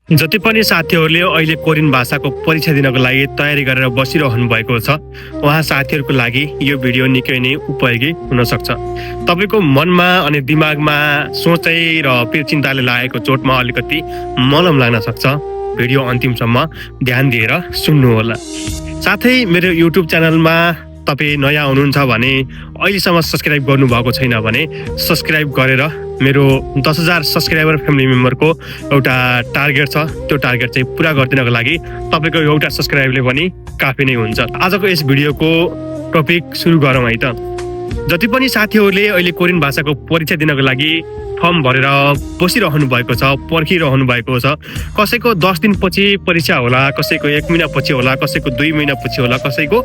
जति पनि साथीहरूले अहिले कोरियन भाषाको परीक्षा दिनको लागि तयारी गरेर बसिरहनु भएको छ उहाँ साथीहरूको लागि यो भिडियो निकै नै उपयोगी हुन सक्छ। तपाईको मनमा अनि दिमागमा सोचै र पिर चिन्ताले लागेको चोटमा अलिकति मलम लाग्न सक्छ। भिडियो अन्तिमसम्म ध्यान दिएर सुन्नु होला। साथै मेरो युट्युब च्यानलमा तपाई नयाँ हुनुहुन्छ भने अहिलेसम्म सब्स्क्राइब गर्नुभएको छैन भने सब्स्क्राइब गरेर मेरो 10,000 सब्स्क्राइबर फ्यामिली मेम्बरको एउटा टार्गेट छ। त्यो टार्गेट चाहिँ पुरा गरिदिनको लागि तपाईको एउटा सब्स्क्राइबले पनि काफी नै हुन्छ। आजको यस भिडियोको टपिक सुरु गरौँ है त। जति पनि साथीहरूले अहिले कोरियन भाषाको परीक्षा दिनको लागि फर्म भरेर बसिरहनु भएको छ, पर्खिरहनु भएको छ। कसैको 10 दिनपछि परीक्षा होला, कसैको 1 महिनापछि होला, कसैको 2 महिनापछि होला, कसैको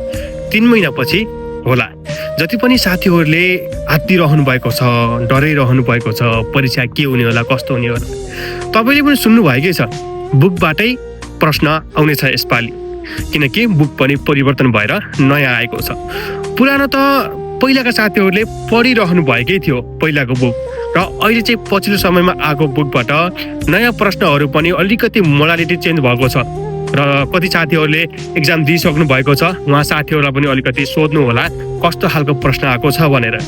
3 महिनापछि होला। जति पनि साथीहरूले आत्तिरहनु भएको छ, डराइरहनु भएको छ, परीक्षा के हुने होला, कस्तो हुने होला। तपाईले पनि सुन्नु भएकै छ, बुकबाटै प्रश्न आउने छ यसपालि, किनकि बुक पनि परिवर्तन भएर नयाँ आएको छ। पुरानो त पहिलाका साथीहरूले पढिरहनु भएकै थियो पहिलाको बुक, र अहिले चाहिँ पछिल्लो समयमा आएको बुकबाट नयाँ प्रश्नहरू पनि अलिकति मोडालिटी चेन्ज भएको छ। र कति साथीहरूले एक्जाम दिइसक्नु भएको छ, उहाँ साथीहरूलाई पनि अलिकति सोध्नु होला कस्तो खालको प्रश्न आएको छ भनेर।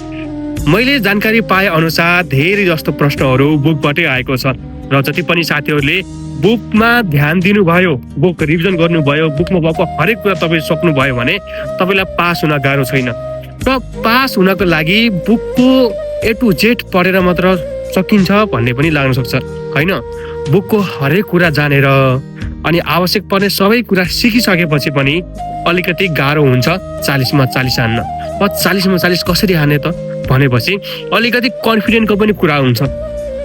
मैले जानकारी पाए अनुसार धेरै जस्तो प्रश्नहरू बुकबाटै आएको छ। र जति पनि साथीहरूले बुकमा ध्यान दिनुभयो, बुक रिभिजन गर्नुभयो, बुकमा भएको हरेक कुरा तपाईँ सक्नुभयो भने तपाईँलाई पास हुन गाह्रो छैन। र पास हुनको लागि बुकको A to Z पढेर मात्र सकिन्छ भन्ने पनि लाग्न सक्छ, हैन। बुकको हरेक कुरा जानेर अनि आवश्यक पर्ने सबै कुरा सिकिसकेपछि पनि अलिकति गाह्रो हुन्छ 40 मा 40 हान्न। 40 मा 40 कसरी हाने त भनेपछि अलिकति कन्फिडेन्टको पनि कुरा हुन्छ।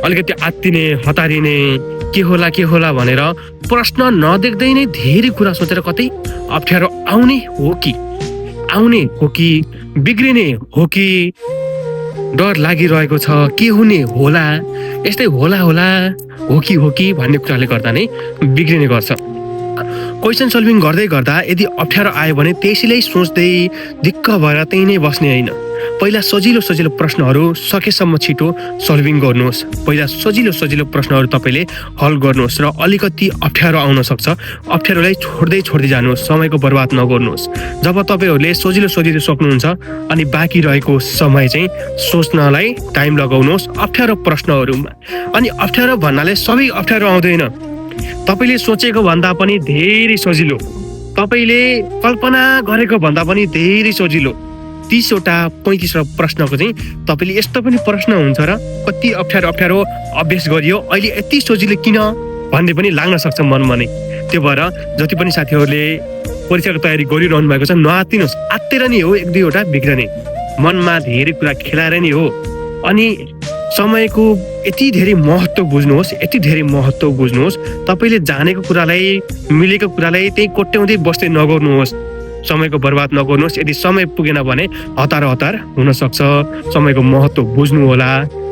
अलिकति आत्तिने, हतारिने, के होला भनेर प्रश्न नदेख्दै नै धेरै कुरा सोचेर कतै अप्ठ्यारो आउने हो कि बिग्रिने हो कि डर लागिरहेको छ, के हुने होला, यस्तै होला हो कि भन्ने कुराले गर्दा नै बिग्रिने गर्छ। क्वेसन सल्भिङ गर्दै गर्दा यदि अप्ठ्यारो आयो भने त्यसैलाई सोच्दै दिक्क भएर त्यही नै बस्ने होइन। पहिला सजिलो प्रश्नहरू सकेसम्म छिटो सल्भिङ गर्नुहोस्। पहिला सजिलो प्रश्नहरू तपाईँले हल गर्नुहोस् र अलिकति अप्ठ्यारो आउन सक्छ, अप्ठ्यारोलाई छोड्दै जानुहोस्, समयको बर्बाद नगर्नुहोस्। जब तपाईँहरूले सजिलो सक्नुहुन्छ अनि बाँकी रहेको समय चाहिँ सोच्नलाई टाइम लगाउनुहोस् अप्ठ्यारो प्रश्नहरूमा। अनि अप्ठ्यारो भन्नाले सबै अप्ठ्यारो आउँदैन, तपाईँले सोचेको भन्दा पनि धेरै सजिलो, तपाईँले कल्पना गरेको भन्दा पनि धेरै सजिलो 30 वटा 35 प्रश्नको चाहिँ तपाईँले यस्तो पनि प्रश्न हुन्छ र कति अप्ठ्यारो अभ्यास गरियो अहिले यति सजिलो किन भन्ने पनि लाग्न सक्छ मनमा नै। त्यो भएर जति पनि साथीहरूले परीक्षाको तयारी गरिरहनु भएको छ नआत्तिनुहोस्। आत्तेर नि हो 1-2 वटा बिग्रने, मनमा धेरै कुरा खेलाएर नि हो। अनि समयको यति धेरै महत्त्व बुझ्नुहोस्, तपाईँले जानेको कुरालाई, मिलेको कुरालाई त्यही कोट्याउँदै बस्दै नगर्नुहोस्, समयको बर्बाद नगर्नुहोस्। यदि समय पुगेन भने हतार हुन सक्छ। समयको महत्त्व बुझ्नु होला।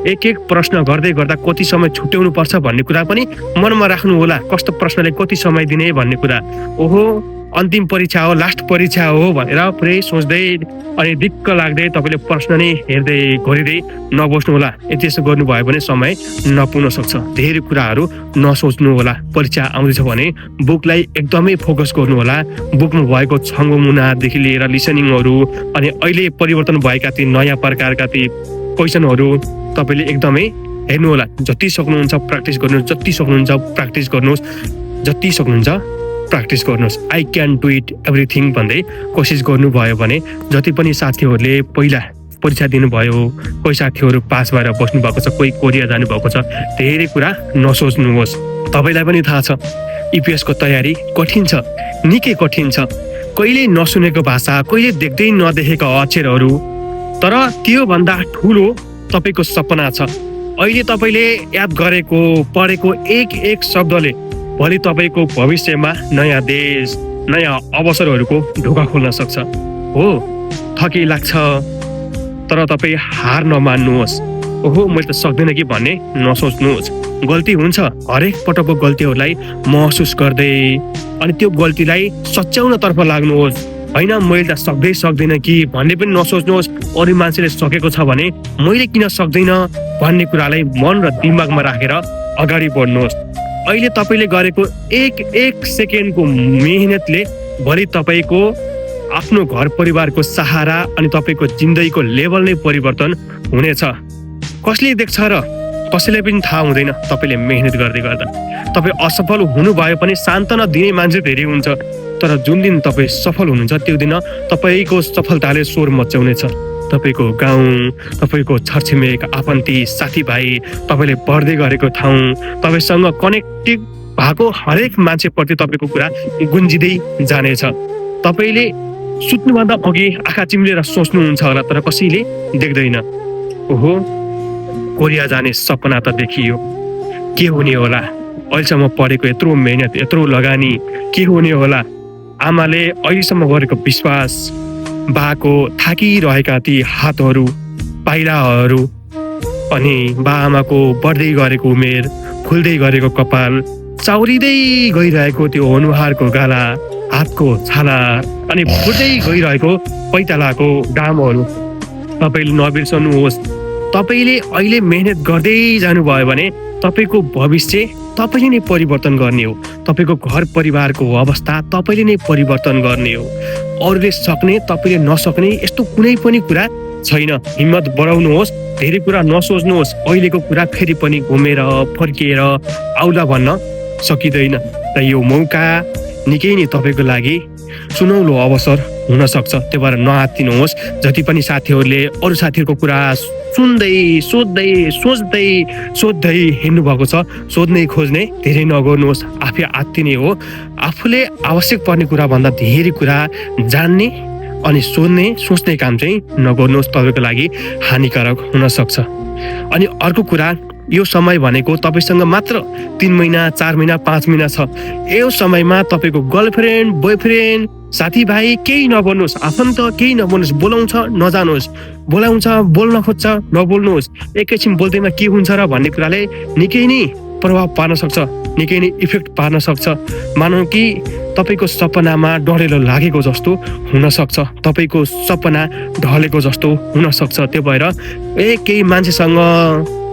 एक प्रश्न गर्दै गर्दा कति समय छुट्याउनु पर्छ भन्ने कुरा पनि मनमा राख्नु होला। कस्तो प्रश्नले कति समय दिने भन्ने कुरा। ओहो अन्तिम परीक्षा हो, लास्ट परीक्षा हो भनेर पुरै सोच्दै अनि दिक्क लाग्दै तपाईँले प्रश्न नै हेर्दै गरिँदै नबस्नु होला। यति यसो गर्नुभयो भने समय नपुग्न सक्छ। धेरै कुराहरू नसोच्नु होला। परीक्षा आउँदैछ भने बुकलाई एकदमै फोकस गर्नु होला। बुकमा भएको छङ्गो मुनादेखि लिएर लिसनिङहरू अनि अहिले परिवर्तन भएका ती नयाँ प्रकारका ती क्वेसनहरू तपाईँले एकदमै हेर्नु होला। जति सक्नुहुन्छ प्र्याक्टिस गर्नुहोस्। I can do eat everything भन्दै कोसिस गर्नुभयो भने जति पनि साथीहरूले पहिला परीक्षा दिनुभयो, कोही साथीहरू पास भएर बस्नु भएको छ, कोही कोरिया जानुभएको छ, धेरै कुरा नसोच्नुहोस्। तपाईँलाई पनि थाहा छ इपिएसको तयारी कठिन छ, निकै कठिन छ। कहिले नसुनेको भाषा, कहिले देख्दै नदेखेका अक्षरहरू, तर त्योभन्दा ठुलो तपाईँको सपना छ। अहिले तपाईँले याद गरेको, पढेको एक शब्दले भोलि तपाईँको भविष्यमा नयाँ देश, नयाँ अवसरहरूको ढोका खोल्न सक्छ। हो थकै लाग्छ, तर तपाईँ हार नमान्नुहोस्। ओहो मैले त सक्दिनँ कि भन्ने नसोच्नुहोस्। गल्ती हुन्छ, हरेक पटकको गल्तीहरूलाई महसुस गर्दै अनि त्यो गल्तीलाई सच्याउनतर्फ लाग्नुहोस्। होइन मैले त सक्दिनँ कि भन्ने पनि नसोच्नुहोस्। अरू मान्छेले सकेको छ भने मैले किन सक्दिनँ भन्ने कुरालाई मन र दिमागमा राखेर अगाडि बढ्नुहोस्। अहिले तपाईँले गरेको एक सेकेन्डको मेहनतले भोलि तपाईँको आफ्नो घर परिवारको सहारा अनि तपाईँको जिन्दगीको लेभल नै परिवर्तन हुनेछ। कसले देख्छ र कसैलाई पनि थाहा हुँदैन तपाईँले मेहनत गर्दै गर्दा। तपाईँ असफल हुनुभयो पनि सान्त्वना दिने मान्छे धेरै हुन्छ, तर जुन दिन तपाईँ सफल हुनुहुन्छ त्यो दिन तपाईँको सफलताले स्वर मचाउनेछ। तपाईँको गाउँ, तपाईँको छरछिमेक, आफन्ती, साथीभाइ, तपाईँले पढ्दै गरेको ठाउँ, तपाईँसँग कनेक्टिभ भएको हरेक मान्छेप्रति तपाईँको कुरा गुन्जिँदै जानेछ। तपाईँले सुत्नुभन्दा अघि आँखा चिम्लेर सोच्नुहुन्छ होला, तर कसैले देख्दैन। ओहो, कोरिया जाने सपना त देखियो, के हुने होला? अहिलेसम्म पढेको यत्रो मेहनत, यत्रो लगानी, के हुने होला? आमाले अहिलेसम्म गरेको विश्वास, बाको थाकिरहेका ती हातहरू, पाइलाहरू, अनि बाआमाको बढ्दै गरेको उमेर, फुल्दै गरेको कपाल, चाउरिँदै गइरहेको त्यो अनुहारको गाला, हातको छाला, अनि फुट्दै गइरहेको पैतालाको घामहरू तपाईँले नबिर्सनुहोस्। तपाईँले अहिले मेहनत गर्दै जानुभयो भने तपाईँको भविष्य तपाईँले नै परिवर्तन गर्ने हो। तपाईँको घर परिवारको अवस्था तपाईँले नै परिवर्तन गर्ने हो। अरूले सक्ने, तपाईँले नसक्ने यस्तो कुनै पनि कुरा छैन। हिम्मत बढाउनुहोस्, धेरै कुरा नसोच्नुहोस्। अहिलेको कुरा फेरि पनि घुमेर फर्किएर आउला भन्न सकिँदैन। र यो मौका निकै नै तपाईँको लागि सुनौलो अवसर हुनसक्छ। त्यो भएर नआत्तिनुहोस्। जति पनि साथीहरूले अरू साथीहरूको कुरा सुन्दै सोच्दै हिँड्नु भएको छ, सोध्नै खोज्ने धेरै नगर्नुहोस्। आफै आत्तिने हो। आफूले आवश्यक पर्ने कुरा भन्दा धेरै कुरा जान्ने अनि सोच्ने काम चाहिँ नगर्नुहोस्। तपाईँको लागि हानिकारक हुनसक्छ। अनि अर्को कुरा, यो समय भनेको तपाईँसँग मात्र 3 महिना, 4 महिना, 5 महिना छ। यो समयमा तपाईँको गर्लफ्रेन्ड, बोयफ्रेन्ड, साथीभाइ केही नबोल्नुहोस्, आफन्त केही नबोल्नुहोस्। बोलाउँछ नजानुहोस्, बोलाउँछ बोल्न खोज्छ नबोल्नुहोस्। एकैछिन बोल्दैमा के हुन्छ र भन्ने कुराले निकै नै प्रभाव पार्न सक्छ, निकै नै इफेक्ट पार्न सक्छ। मानौँ कि तपाईँको सपनामा डढेलो लागेको जस्तो हुनसक्छ, तपाईँको सपना ढलेको जस्तो हुनसक्छ। त्यो भएर केही मान्छेसँग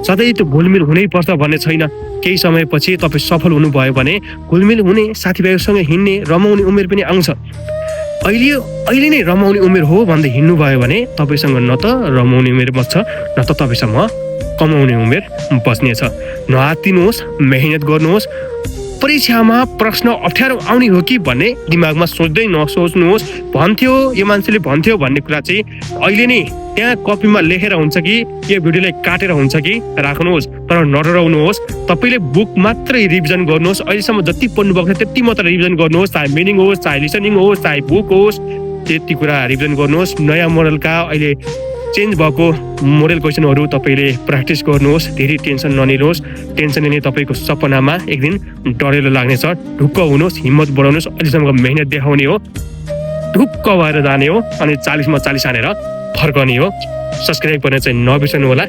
सधैँ त्यो घुलमिल हुनैपर्छ भन्ने छैन। केही समयपछि तपाईँ सफल हुनुभयो भने घुलमिल हुने, साथीभाइहरूसँग हिँड्ने, रमाउने उमेर पनि आउँछ। अहिले नै रमाउने उमेर हो भन्दै हिँड्नुभयो भने तपाईँसँग न त रमाउने उमेर बच्छ, न त तपाईँसँग कमाउने उमेर बच्नेछ। नआत्तिनुहोस्, मेहनत गर्नुहोस्। परीक्षामा प्रश्न अप्ठ्यारो आउने हो कि भन्ने दिमागमा सोच्दै नसोच्नुहोस्। भन्थ्यो, यो मान्छेले भन्थ्यो भन्ने कुरा चाहिँ अहिले नै त्यहाँ कपीमा लेखेर हुन्छ कि यो भिडियोलाई काटेर हुन्छ कि राख्नुहोस्, तर नडराउनुहोस्। तपाईँले बुक मात्रै रिभिजन गर्नुहोस्। अहिलेसम्म जति पढ्नुभएको छ त्यति मात्र रिभिजन गर्नुहोस्। चाहे मिनिङ होस्, चाहे लिसनिङ होस्, चाहे बुक होस्, त्यति कुरा रिभिजन गर्नुहोस्। नयाँ मोडलका अहिले चेन्ज भएको मोडल क्वेसनहरू तपाईँले प्र्याक्टिस गर्नुहोस्। धेरै टेन्सन नलिनुहोस्। टेन्सन लिने तपाईँको सपनामा एक दिन डढेलो लाग्नेछ। ढुक्क हुनुहोस्, हिम्मत बढाउनुहोस्। अहिलेसम्मको मेहनत देखाउने हो, ढुक्क भएर जाने हो, अनि 40मा 40 हानेर फर्कने हो। सब्सक्राइब गर्न चाहिँ नबिर्सनु होला।